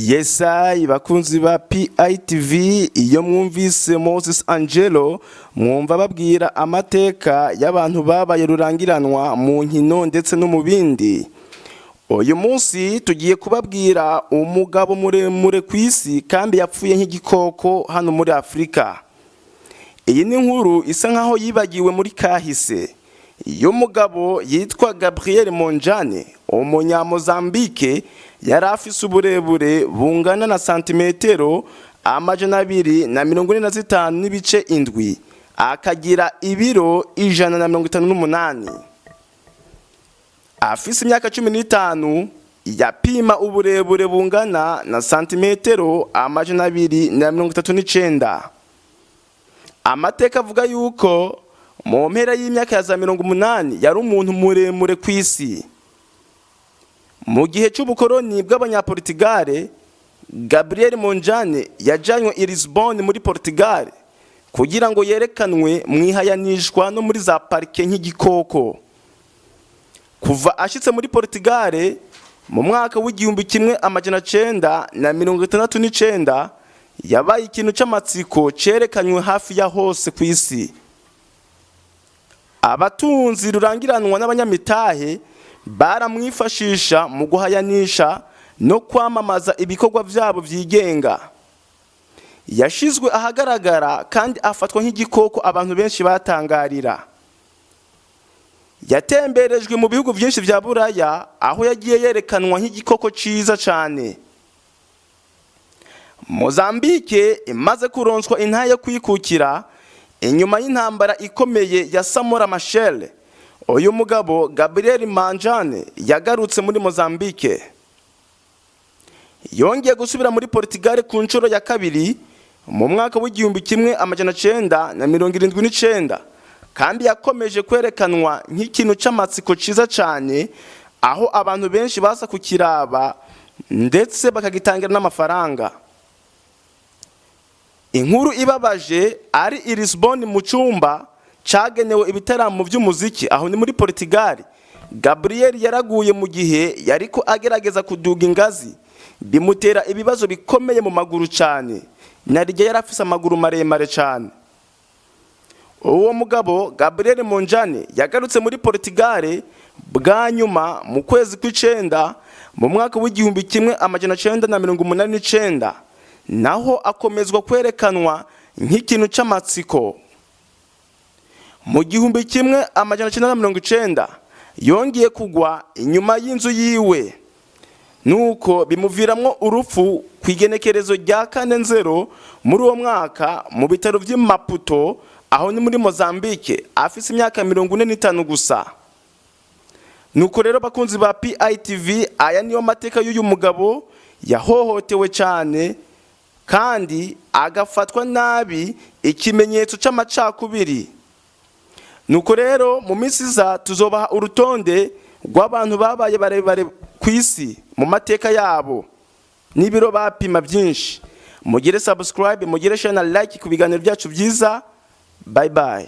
Yesayi, bakunzi ba PITV, iyo mwumvise Moses Angelo, mwumva babwira amateka y'abantu babaye rurangiranwa mu nkino ndetse no mu bindi. Uyu munsi tugiye kubabwira umugabo muremure ku isi kandi yapfuye nk'igikoko hano muri Afurika. Iyi ni inkuru isa nkaho yibagiwe muri kahise iyo mugabo yitwa Gabriel Monjane, umunyamozambike, yari afise uburebure bungana na santimetero 245.7, akagira ibiro 158. Afise imyaka 15 yapima uburebure bungana na santimetero 239. Amateka avuga yuko mu mpera y'imyaka ya za 80 yari umuntu muremure ku isi. Mu gihe cy'ubukoroni bw'Abanyaportigale, Gabriel Monjane yajanywe i Lisbon muri Portugal kugira ngo yerekanwe mu ihayanishwa no muri za parike nk'igikoko. Kuva ashitse muri Portugal mu mwaka w'1969, yabaye ikintu c'amatsiko cerekanywe hafi ya hose ku isi. Abatunzi rurangiranwa n'abanyamitahe baramwifashisha mu guhayanisha no kwamamaza ibikorwa vyabo vyigenga. Yashizwe ahagaragara kandi afatwa nk'igikoko abantu benshi batangarira. Yatemberejwe mu bihugu byinshi vya Buraya, aho yagiye yerekanwa nk'igikoko ciza cane. Mozambike imaze kuronswa intahe yo kwikukira inyuma y'intambara ikomeye ya Samora Machel, uyu mugabo Gabriel Manjane yagarutse muri Mozambike. Yongeye gusubira muri Portugal ku nshuro ya kabiri mu mwaka w'1979, kandi yakomeje kwerekanwa nk'ikintu c'amatsiko ciza cane, aho abantu benshi baza kukiraba ndetse bakagitangira n'amafaranga. Inkuru ibabaje, ari i Lisbon mu cumba cagenewe ibitaramo vy'umuziki, aho ni muri Portugal, Gabriel yaraguye mu gihe yariko agerageza kuduga ingazi, bimutera ibibazo bikomeye mu maguru cane. Narirya yari afise amaguru maremare cane. Uwo mugabo Gabriel Monjane yagarutse muri Portugal bwa nyuma mu kwezi kw'icenda mu mwaka w'1989, naho akomezwa kwerekanwa nk'ikintu c'amatsiko. Mu 1990 yongeye kugwa inyuma y'inzu yiwe, nuko bimuviramwo urupfu ku igenekerezo rya 4 Nzero muri uwo mwaka mu bitaro vy'i Maputo, aho ni muri Mozambique, afise imyaka 45 gusa. Nuko rero, bakunzi ba PITV, aya niyo mateka y'uyu mugabo yahohotewe cyane kandi agafatwa nabi, ikimenyetso c'amacakubiri. Nuko rero, mu minsi iza tuzobaha urutonde rw'abantu babaye barebare ku isi mu mateka yabo n'ibiro bapima byinshi. Mugire subscribe, mugire share na like ku biganiro byacu byiza. Bye bye.